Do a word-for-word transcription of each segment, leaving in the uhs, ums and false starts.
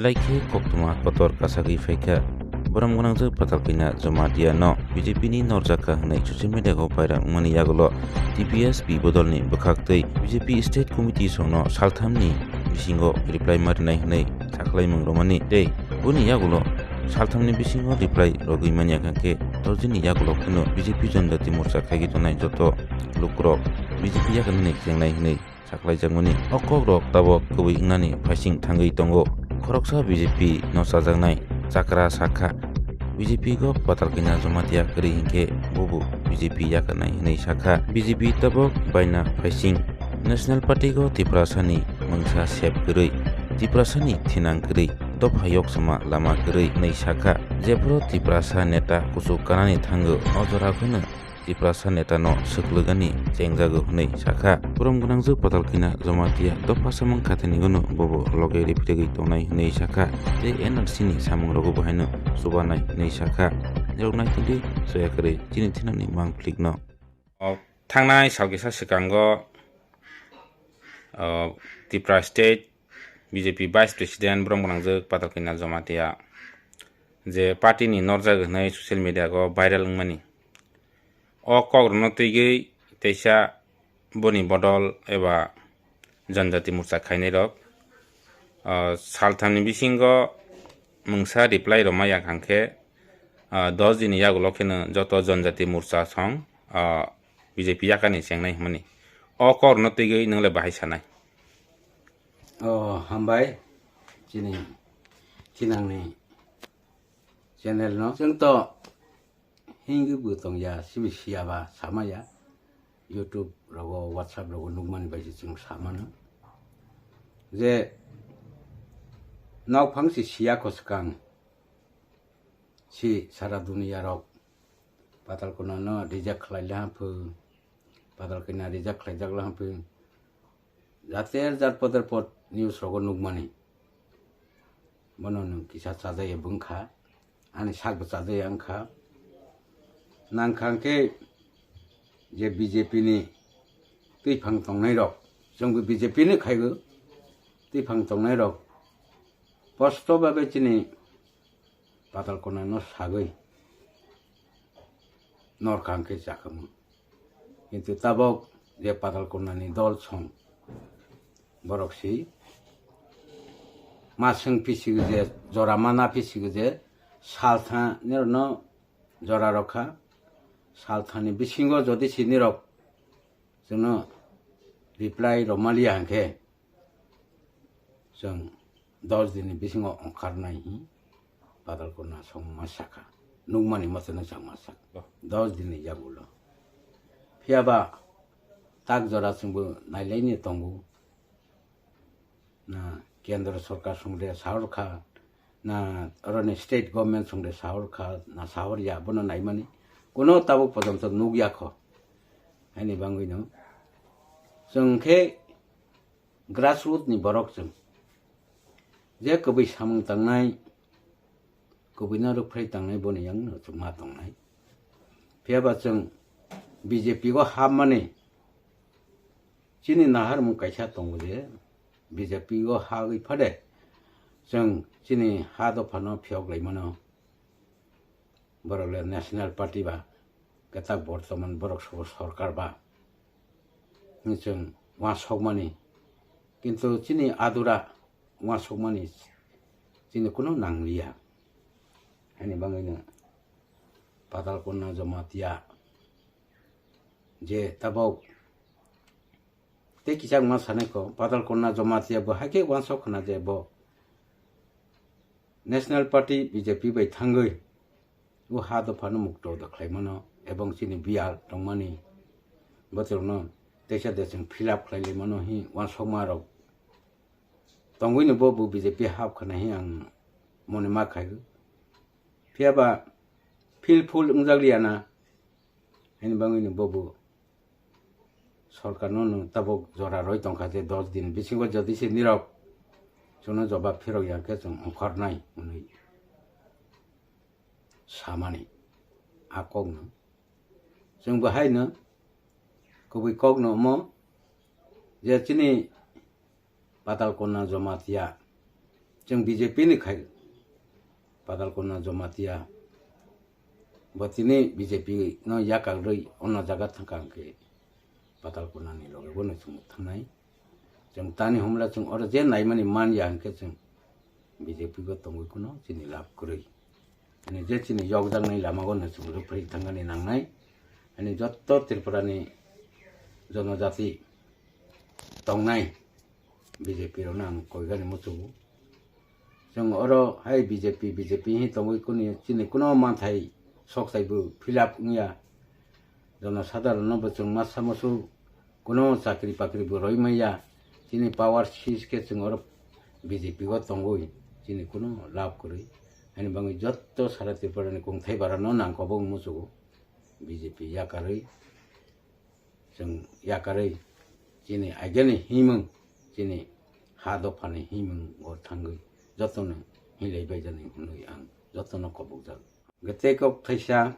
Belai khe koktwma kotor kasagwi phaikha. Borom gwnangjwk Patalkanya Jamatia no B J P ni norjak kha hwnwi social media o viral wngmani yagulo T P S P bodol ni bwkhak twi B J P state committee song no saltham ni bisingo reply ma rwnai hwnwi sakhlaimung romani tei boni yagulo saltham ni bisingo reply rogwi manya kha khe dosh din ni yagulo kheno B J P Janjati Morcha khaigwi tongnai joto lukurok B J P yakarnani chengnai hwnwi sakhlaijakmani. O kokrok tabok kwbwi wngnani phaising thangwi tongo. Khoroksa B J P no chajaknai chakra sakha, B J P go Patalkanya Jamatia kwrwi hinkhe bobo B J P yakarnai hwnwi sakha. B J P tabok baina phaising. National Party go Tiprasani mungsa sep kwrwi, Tiprasani thinang kwrwi, dopha yoksama lama kwrwi hwnwi sakha. Jephuru Tiprasa neta kuchuk kanani thango, o jora kheno Tiprasa neta no swklwgani chengjago hwnwi sakha. Borom gwnangjwk Patalkanya Jamatia dopha samung khatini gwnw bobo loge riphregwi tongnai hwnwi sakha tei N R C ni samung rogo bo haino chubanai hwnwi sakha. Norok naitugdi soya kwrwi chini thinangni mangplikno. O thangnai sal kisa swkango, o, Tripura State B J P Vice President borom gwnangjwk Patalkanya Jamatia je party ni norjak hwnwi social media o viral wngmani. O kokrokno twigwi teisa boni bodol eba Janjati Morcha khainairok, o, salthamni bisingo mungsa reply rwma ya kha khe, o, dos dini yagulo kheno joto Janjati Morcha song, o, B J P yakarni chengnai hwnmani. O kokrokno twigwi nwng le bahai sanai? O, hambai chini thinangni channel no. Chwng to hingwi bo tongya, simi siyaba samaya. YouTube rogo, WhatsApp rogo nukmani bai se chwng samano. Je nokphang se siya kho swkang si sara duniya rok Patalkanya no reject khlai laha phu, Patalkanya reject khlaijak laha phu. Jater jat poter pot news rogo nukmani. Bono nwng kisa chajaya bwngkha, ani sakbo chajaya wngkha. Nangkha hwnkhe je B J P ni twiphang tongnairok, chwngbo B J P ni khaigo, twiphang tongnairok posto babe chini Patalkanya no sagwi norkha hwnkhe chakhamo. Kintu tabok je Patalkanya ni dol song borok si ma swng pisigo je, jora ma na pisigo je, saltha nirokno jora rokha, salthani bisingo jodi si nirok chwngno reply rwmaliya hwnkhe, chwng dos dinni bisingo ongkharnai hi Patalkanya song ma sakha, nukmani motono chang ma sakha. Dos dinni yagulo. Phiyaba tak jora chwngbo nailaini tongo. Na kendra sorkar songde sahor kha, na oroni state government songde sahor kha, na sahor ya, bono naimani kuno tabuk pojonto nukya kho. Haini bangwino chwng khe grassroot ni borok chwng je kwbwi samung tangnai, kwbwino rwphrai tangnai boni yang no chwng ma tongnai. Phiyaba chwng B J P o hapmani chini naharmung kaisa tongo je B J P o hagwi phade chwng chini ha dophano phiyok laimano. Borok le National Party ba, kwtak bortoman borok so-, sorkar ba, hwnwi chwng uansukmani. Kintu chini adura uansukmani chini kunu nangliya. Haini bangwino Patalkanya Jamatia je tabok tei kisa wngma sanai kho, Patalkanya Jamatia bo hai khe uansuk khna je bo National Party B J P bai thangwi o ha dophano mukto da khlaimano ebong chini biyal tongmani botorokno teisa de chwng fill up khlai laimano hi uansukma rok tongwino bo bo B J P hap khna hi ang mone ma khai. Phiyaba fill full wngjak liya na, haini bangwino bo bo sorkarno nwng tabuk jora roi tongkha je dos din bisingo jodi se nirok chwngno jobab phirok ya khe chwng ongkhornai hwnwi samani a kokno. Chwng bo haino kubui kokno omo je chini Patalkanya Jamatia Chwng B J P ni khai Padalkona Jamatia bo tini B J P no yakarwi ono jaga thangkha hwnkhe Padalkona ni loge bo no chwng thangnai. Chwng tani humla chwng oro je naimani man ya hwnkhe chwng B J P bo tongwi kuno chini lab kwrwi. Ani je chini yokjaknai lama o no chwng rwphri thangani nangnai. Ani jotto Tripura ni jonojati tongnai B J P rokno ang koigani muchungo. Chwng oro hai B J P, B J P hi tongwi kuni chini kuno manthai sok saibo fill up wngya. Jono sadharon no bo chwng masa musu kuno chakri pakri bo roi maya. Chini power sis khe chwng oro B J P o tongwi chini kuno lab kwrwi. Ani bangwi jotto sara Tripura ni kungthai bara no nangkobong muchungo B J P yakarwi. Chwng yakarwi chini ageni himung, chini ha dophani himung o thangwi jotono hinlai baijani hwnwi ang jotono kobokjak. Gete kok thaisa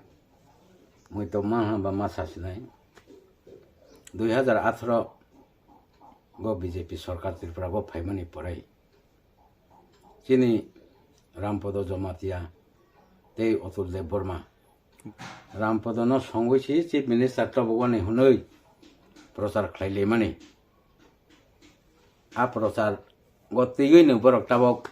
muitok manha ba masa sinai dui hazar atharo go B J P sorkar Tripura go phaimani porai chini Rampodo Jamatia tei Otul Debbarma Rampodono songwi si Chief Minister tobogoni hwnwi prochar khlailaimani. A prochar go twiwi no borok tabok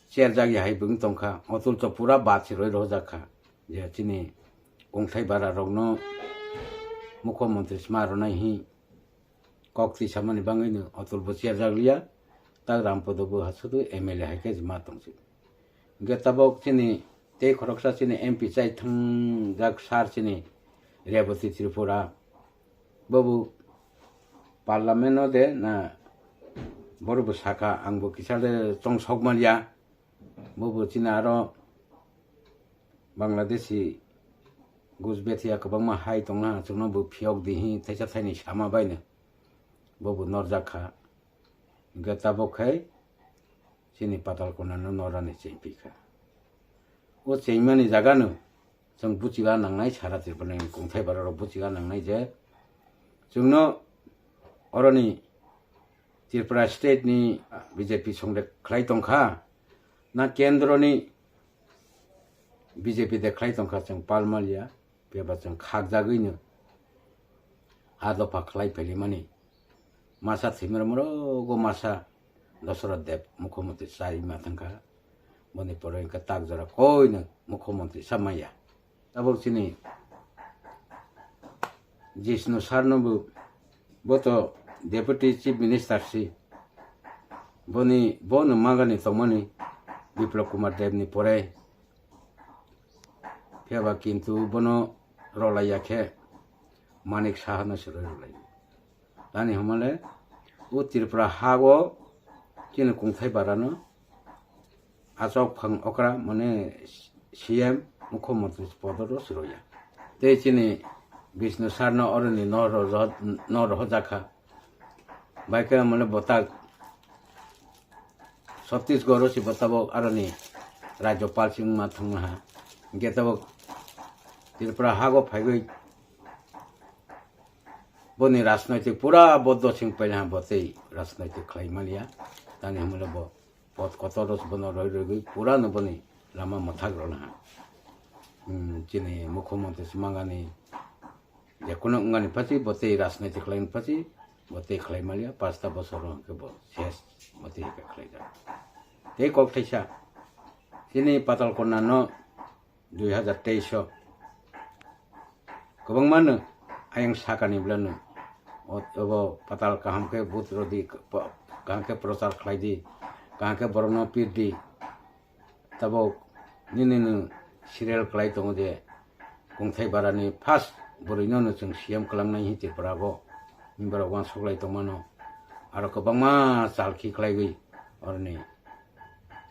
cherjak ya hai bwng tongkha. Otul to pura bad se roi rojak kha je chini kungthai bara rokno mukho montri sma rwnai hi kok twi samani bangwi no Otul bo cherjak liya, tak Rampodo bo ha sudu M L A hai khe ma tongsi. Hingke tabok chini tei khoroksa chini M P chai thangjak sir chini Rebati Tripura. Bobo parliament o de na borok bo saka ang bo kisa de chongsok manya. Bobo chini aro Bangladeshi Gujbethiya kwbangma hai tongna chwngno bo phiyok di hi thaisa thaini sama baino bobo norjak kha. Hingke tabok khai chini Patalkona no norani chengpi kha. O chengmani jaga no chwng buchiga nangnai sara Tripura ni kungthai bara rok buchiga nangnai je chwngno oroni Tripura state ni B J P songde khlai tongkha na kendro ni B J P de khlai tongkha chwng palmaliya. Phiya ba chwng khakjagwino a dopha khlai phailaimani masa thwimaro morogo masa Dosoroth Deb mukhomontri chai ma thangkha. Boni pore hwnkhe tak jora koino mukhomontri sa manya. Tabok chini Jishnu Sarno bo, bo to Deputy Chief Minister si. Boni, bono magani tongmani Biplab Kumar Deb ni pore. Phiya ba kintu bono rwlaiya khe Manik Saha no se rwlai. Tani hwnmale o Tripura ha o chini kungthai bara no achok phang okra mane C M mukhomontri podo ro se rwya. Tei chini Bishnu Sarno oroni no ro-, ro-, no rohorjakha. Bai khe mane bo tak Chhattisgarh o se bo tabok aroni Rajyapal se wngma thangma ha. Hingke tabok Tripura ha o phaigwi boni rajnoitik pura boddo sing paina ha bo tei rajnoitik khlai manya. Tani hwnmale bo pot kotor rok bono roi roi pura no boni lama mwthak rwna ha. Hmm, chini mukhomontri se mangani je kuno wngani phachi bo tei rajnoitik khlaini phachi bo tei khlai manya pasta bosor rok hwnkhe bo ses bo tei khe khlaijak. Tei kok thaisa chini Patalkona no dui hazar teis o kwbangma no ayang sakani bwlano o, obo patal kaham khe vote rwdi, kaham khe prochar khlaidi, kaham khe borokno pirdi. Tabok nini no serial kwlai tongo je kungthai barani first bwrwino no chwng C M kwlangnai hi Tripura o, nini borok uansuk lai tongmano. Aro kwbangma chalki khlaigwi oroni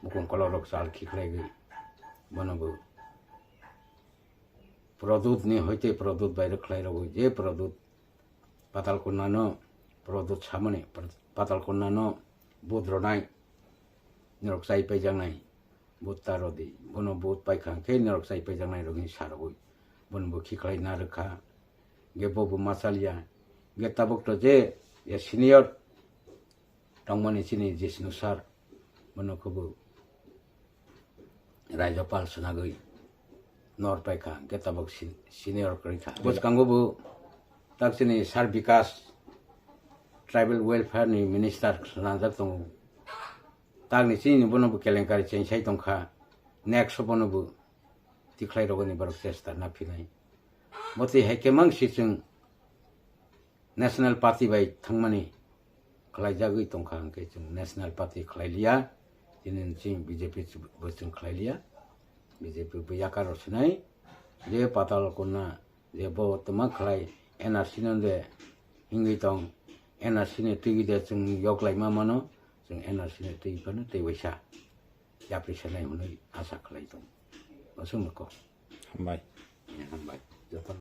bukung kolok rok chalki khlaigwi bono bo Produt ni hoite Produt bai rwkhlai rwgwi je Produt Patalkona no Produt samani Patalkona no vote rwnai norok chai paijaknai vote ta rwdi bono vote paikha khe norok chai paijaknai rwgwi sa rwgwi bono bo khiklai na rwkha hwnkhe bo bo ma chaliya hwnkhe tabuk to je ya senior tongmani chini Jishnu sir, bono khubu Rajyapal swnagwi nor paikha, hwnkhe tabuk si-, senior kwrwi kha. Bwskango bo tak chini Sir Bikas, Tribal Welfare ni Minister swnajak tongo. Takni chini bono bo kelenkari chengsai tongkha. Next o bono bo tikhlai rogoni borok chesta na phinai. Bo twi hai khe mang si chwng National Party bai thangmani khlaijagwi tongkha, hwnkhe chwng National Party khlai liya, tini chwng B J P bo chwng khlai liya, B J P bo yakar rw sinai, je Patal Konna je bo tongma khlai N R C no de hingwi tong, N R C ni twi de chwng yoklai ma mano, chwng N R C ni twi phano tei waisa yapri sanai hwnwi asa khlai tong. Bo chwngno kok. Hambai. Hambai. Joto